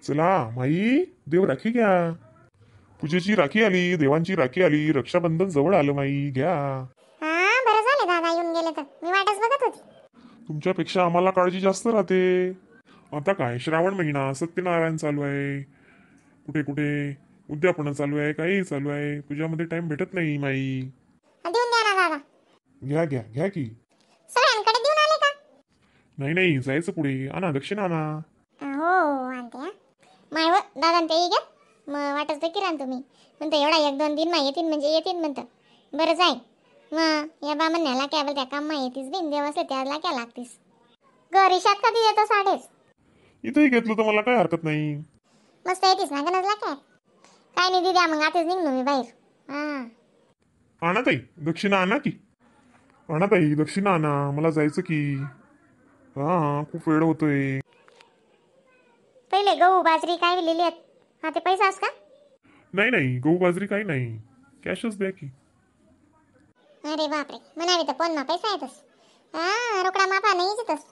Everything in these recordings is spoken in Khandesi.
चला माई, देव राखी घ्या. पूजेची राखी आली, देवांची राखी आली. रक्षाबंधन जवळ आलं माई, घ्या. हा, बरं झालं दादा येऊन गेले तर, मी वाटच बघत होती. तुमच्यापेक्षा आम्हाला काळजी जास्त राहते. आता काय श्रावण महिना, सत्यनारायण चालू आहे, कुठे कुठे उद्यापन चालू आहे, काही चालू आहे, पूजामध्ये टाइम भेटत नाही माई. देऊन द्या ना दादा. घ्या घ्या घ्या की. सगळ्यांकडे देऊन आले का? नाही नाही, जायचं पुढे. आणा दक्षिणा आणा. हो आणते. हा माय व दादा, ते घ्या मग. वाटच तर किरान तुम्ही म्हणतं एवढा एक दोन दिन मा येतील म्हणजे येतील म्हणतं. बरं जाय मग. या बा म्हणण्याला काय बोलत्या काम मा येतीस बिन देव असले त्याला काय लागतीस घरी शात कधी येतो साडेच. इथंही घेतलं तर मला काय हरकत नाही. मस्त येतीस ना गणजला काय काय नाही. दिद्या मग, आताच निघलो मी बाहेर. हा. आणा ताई दक्षिणा आणा की. आणा ताई दक्षिणा आणा, मला जायचं की. हा खूप वेळ होतोय. पहिले गहू बाजरी काय लिहिली आहेत? हा ते पैसाच का? नाही नाही, गहू बाजरी काही नाही, कॅशच द्या की. अरे बापरे, म्हणावे तर फोन मा पैसा येतस. हा रोकडा मापा नाही येतस.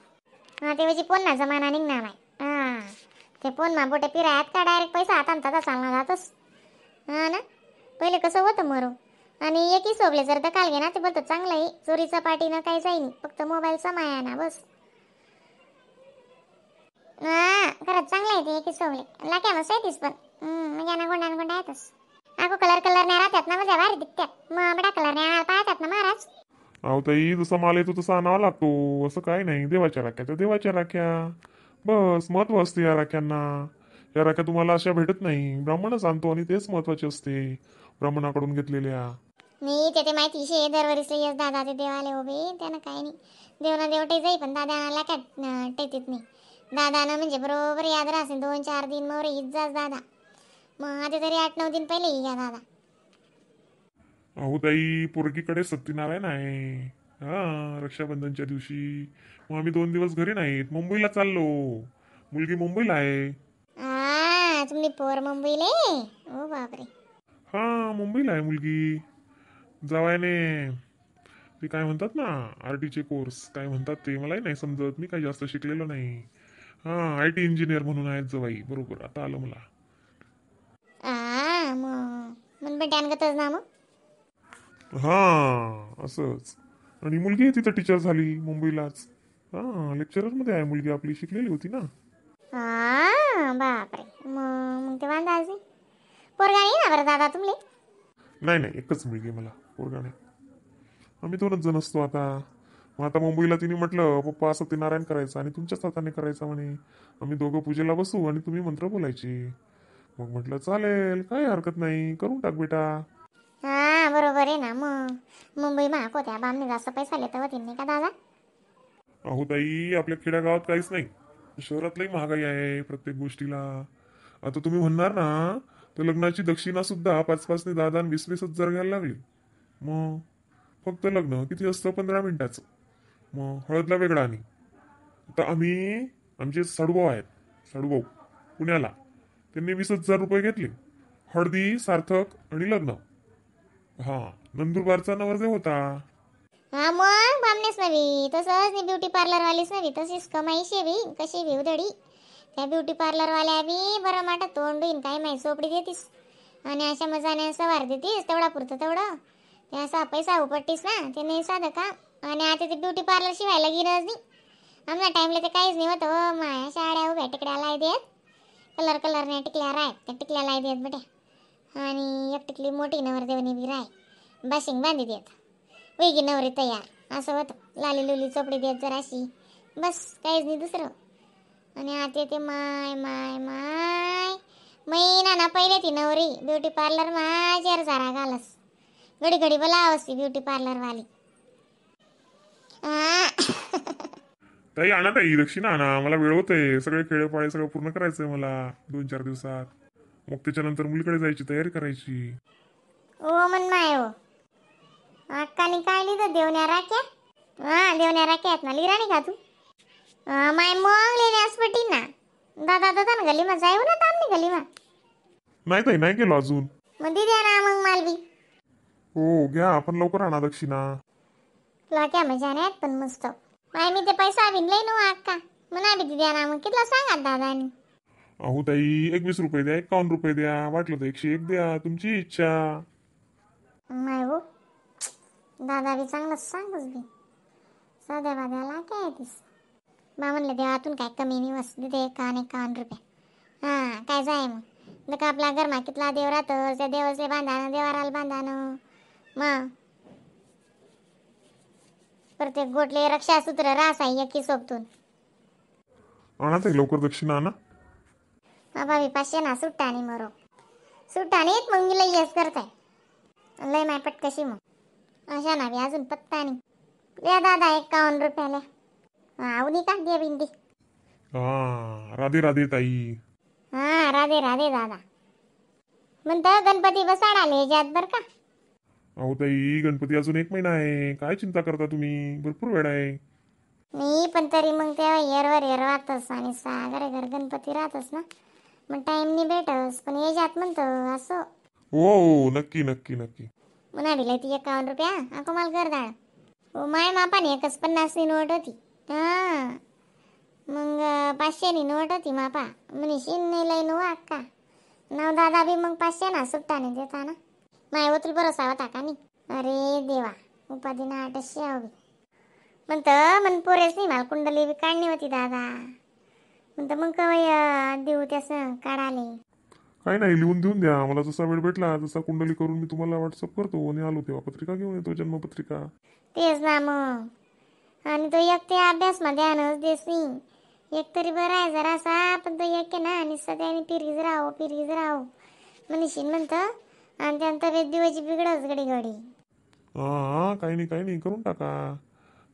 हा ते म्हणजे फोन ना जमाना निघणार नाही. हा ते फोन मा बोटे पिरायात का डायरेक्ट पैसा हातात तसा चालणार जातस. हा ना, पहिले कसं होतं मरो. आणि एकही सोबले जर दकाल घे ना ते बोलतो चांगलं आहे, चोरीचा पाटी ना काही जाईन, फक्त मोबाईलचा माया ना बस. हा खरंच चांगलं आहे ते एकही सोबले लाक्या मस्त येतीस पण. म्हणजे ना गोंडा गोंडा येतस. आको कलर कलर नाही राहतात ना, मजा भारी दिसतात. मग बडा कलर नाही पाहतात ना महाराज. अहो ताई, जसा माल येतो तसा आणावा लागतो, असं काही नाही. देवाच्या राख्या तर देवाच्या राख्या, बस महत्व असते या राख्यांना. या राख्या तुम्हाला अशा भेटत नाही, ब्राह्मणच आणतो आणि तेच महत्वाचे असते ब्राह्मणाकडून घेतलेल्या. नाही ते ते माहिती शे दरवरीसले येस दादा ते देवाले उभे त्यानं काही नाही, देव ना देवटे जाई पण दादा काय टेतीत नाही. दादानं म्हणजे बरोबर याद राहते 2-4 दिन मोरे ईद जास दादा. मग आता तरी 8-9 दिन पहिले या दादा. अहो ताई, पोरगीकडे सत्यनारायण आहे हा रक्षाबंधनच्या दिवशी, मग आम्ही 2 दिवस घरी नाहीत, मुंबईला चाललो. मुलगी मुंबईला आहे. आ तुम्ही पोर मुंबईले? ओ बापरे. हा मुंबईला आहे मुलगी. जावायने ते काय म्हणतात ना आरटीचे कोर्स काय म्हणतात ते मलाही नाही समजत, मी काही जास्त शिकलेलो नाही. हा IT engineer म्हणून आहेत जवाई. बरोबर आता आलं मला. आ मग मन ना मग. हा असंच. आणि मुलगी तिथं टीचर झाली मुंबईलाच. हा लेक्चरर मध्ये आहे मुलगी आपली, शिकलेली होती ना. हा बापरे, मग मग ते वांदा असेल. पोरगा नाही ना बरं दादा तुमले? नाही नाही, एकच मुलगी मला, पोरगा नाही. आम्ही 2च जण असतो आता. मग आता मुंबईला तिने म्हटलं पप्पा सत्यनारायण करायचा आणि तुमच्याच हाताने करायचा म्हणे, आम्ही दोघं पूजेला बसू आणि तुम्ही मंत्र बोलायचे. मग म्हटलं चालेल, काही हरकत नाही, करून टाक बेटा. हा बरोबर आहे ना. मग मुंबई मा कोत्या बामने जास्त पैसा लेता होती नाही का दादा? अहो ताई, आपल्या खेड्यागावात काहीच नाही, शहरातलाही महागाई आहे प्रत्येक गोष्टीला. आता तुम्ही म्हणणार ना तर लग्नाची दक्षिणा सुद्धा 5-5 ने 10-10 20-20 हजार घ्यायला लागली. मग फक्त लग्न किती असतं 15 मिनिटाचं, मग हळदला वेगळा. आणि आता आम्ही आमचे साडूभाऊ आहेत, साडूभाऊ पुण्याला, त्यांनी 20 हजार रुपये घेतले हळदी सार्थक आणि लग्न. हा नंदुरबारचा नवरदेव होता. हा मग बामनेच नवी तसंच नाही, ब्युटी पार्लरवालीच नवी तशीच कमाई शेवी कशी बी उधडी. त्या ब्युटी पार्लरवाल्या बी बरं माटा तोंड होईन काय माहिती चोपडी देतीस आणि अशा मजाने सवार देतीस तेवढा पुरतं तेवढं ते असा पैसा उपट्टीस ना ते नाही साधं का. आणि आता ते ब्युटी पार्लर शिवायला गिरज नाही, आमच्या टाईमला ते काहीच नाही होतं. हो माया शाळ्या उभ्या टिकड्या लाई देत, कलर कलरने टिकल्या राहत त्या टिकल्या लाई देत बेट्या. आणि एक टिकली मोठी नवरदेवनी बी राय बाशिंग बांधी देत वेगी नवरी तयार असं होतं. लाली लुली चोपडी देत जराशी बस, काहीच नाही दुसरं. आणि आता ते माय माय माय महिना ना पहिले ती नवरी ब्युटी पार्लर माझ्यावर जरा घालस घडी घडी बोलावस ती ब्युटी पार्लरवाली. ताई आणा ताई दक्षिणा आणा, मला वेळ होतोय, सगळे खेडेपाडे सगळं पूर्ण करायचंय मला 2-4 दिवसात. मग त्याच्यानंतर मुलीकडे जायची तयारी करायची. ओ मन माय हो अक्काने काय लिहिलं देवण्या राख्या? हा देवण्या राख्या आहेत ना, लिहिरा नाही का तू? माय मग लिहिण्यास पटी ना दादा दादा ना गली मा जाऊ ना तामनी गली मा. नाही ताई नाही गेलो अजून. मग द्या ना मग मालवी. हो घ्या, आपण लवकर आणा दक्षिणा. लाक्या मजा नाही पण मस्त माय मी ते पैसा विणले ना अक्का म्हणा बी द्या ना मग कितला सांगा दादानी. अहो ताई, 21 रुपये द्या, 51 रुपये द्या, वाटलं तर 101 द्या, तुमची इच्छा. नाही हो, दादा बी चांगलंच सांगूच बी. साध्या बाध्याला काय तीस बा म्हणलं, देवातून काय कमी नाही वस देते 51 51 रुपये. हां, काय जाय मग का आपला घरमा कितला देव राहतं, त्या देवाचे बांधानं, देवाराला बांधानं. मग प्रत्येक गोटले रक्षासूत्र रास आहे एकी सोबतून. आणा ताई, लवकर दक्षिणा आणा. बाबा बी 500 ना सुट्टा नाही मरो, सुट्टा नाहीत. मग मी लई यस करताय, लय माय पटकशी मग अशा ना बी अजून पत्ता नाही. द्या दादा 51 रुपयाला. हा, उनी का दे बिंदी. हा, राधे राधे ताई. हा, राधे राधे दादा. म्हणतं गणपती बसाड आले ज्यात बर का. अहो ताई, गणपती अजून एक महिना आहे. काय चिंता करता तुम्ही? भरपूर वेळ आहे. नाही, पण तरी मग तेव्हा येरवर येर राहतस आणि सागर घर गणपती राहतस ना, मग टाइम नाही भेटस, पण याच्यात म्हणतं असं. हो हो, नक्की नक्की नक्की. म्हणा दिलं ती 51 रुपया अको मला घर दाड. हो माय मापाने एकच 50नी नोट होती. हा, मग 500नी नोट होती मापा. म्हणशीन नाही लय नो अक्का नाव दादा बी मग 500 ना सुट्टा नाही देता ना. माय ओतुल भरोसा होता का नाही? अरे देवा, उपाधी ना आठशे हवी म्हणतं. मन पोरेच नाही, मला कुंडली बी काढणी होती दादा. म्हणतं मग कवय देऊ त्यास काढाले. काही नाही, लिहून देऊन द्या मला. जसा वेळ भेटला तसा कुंडली करून मी तुम्हाला व्हॉट्सअप करतो आणि आलो तेव्हा पत्रिका घेऊन येतो, जन्मपत्रिका. तेच ना मग. आणि तो एक ते अभ्यास मध्ये ध्यानच देस नाही. एक तरी बरं आहे जरासा, पण तो एक आहे ना निस्ता त्याने पिरगीज राहो पिरगीज राहो म्हणशील म्हणतं आणि त्यानं तब्येत दिवाची बिघडच घडी घडी. हां हां, काही नाही काही नाही, करून टाका.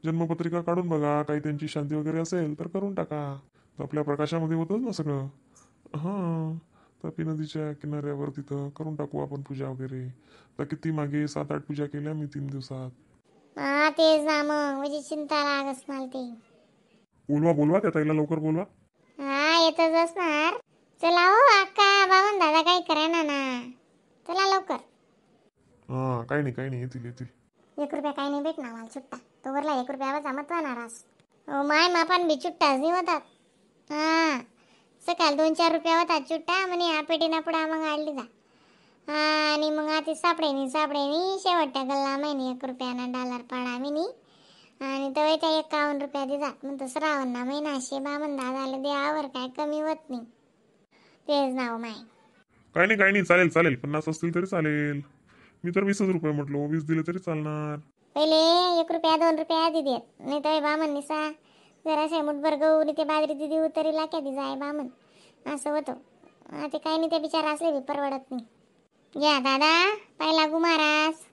जन्मपत्रिका काढून बघा, काही त्यांची शांती वगैरे असेल तर करून टाका. तर आपल्या प्रकाशामध्ये होतंच ना सगळं. हां, तापी नदीच्या किनाऱ्यावर तिथं करून टाकू आपण पूजा वगैरे. तर किती मागे 7-8 पूजा केल्या मी 3 दिवसात. हा, तेच ना मग, म्हणजे चिंता लागस मला ते. बोलवा बोलवा, त्या ताईला लवकर बोलवा. हा, येतच असणार. चला हो अक्का, बाबा दादा काही करा ना, चला लवकर. हां, काही नाही काही नाही, येतील येतील. 1 रुपया काही नाही भेटणार मला सुट्टा. तो वरला 1 रुपयावर जमत राहणार. हो माय मापान बी चुट्टाच नाही होतात. हा, सकाळ 2-4 रुपया होतात चुट्टा म्हणे. हा पेटीना पुढा मग आणली जा. हा, आणि मग आता सापडे नाही, सापडे नाही. शेवटच्या गल्ला महिने 1 रुपयाना डॉलर पाडा मिनी आणि तो त्या 51 रुपया दिजात. मग तसं श्रावण ना महिना असे बामन दादाला द्यावर काय कमी होत नाही. तेच नाव माय. काही नाही काही नाही, चालेल चालेल. 50 असतील तरी चालेल. मी तर 20च रुपये म्हटलो, 20 दिले तरी चालणार. पहिले 1 रुपया 2 रुपया आधी देत नाही तर बामन निसा जराशा मुठभर गहू आणि ते बाजरी दिदी तरी लाक्या दी जाय बामन असं होतं. ते काही नाही, ते बिचारा असले बी परवडत नाही. घ्या दादा, पाहिला गुमारास.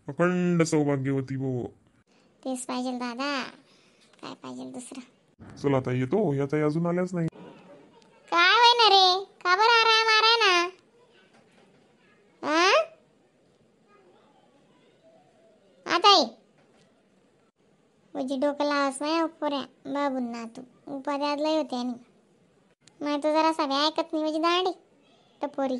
अखंड सौभाग्यवती भो. तेच पाहिजे दादा, काय पाहिजे दुसरं? चला आता येतो, या ताई अजून आल्याच नाही. काय होय ना रे, का बरं आराम आराय ना? हा आता ये म्हणजे डोकं लावस नाही पोऱ्या बाबून ना. तू उपाध्यात लय होते आणि मग तो जरा सगळे ऐकत नाही म्हणजे दांडी टपोरी.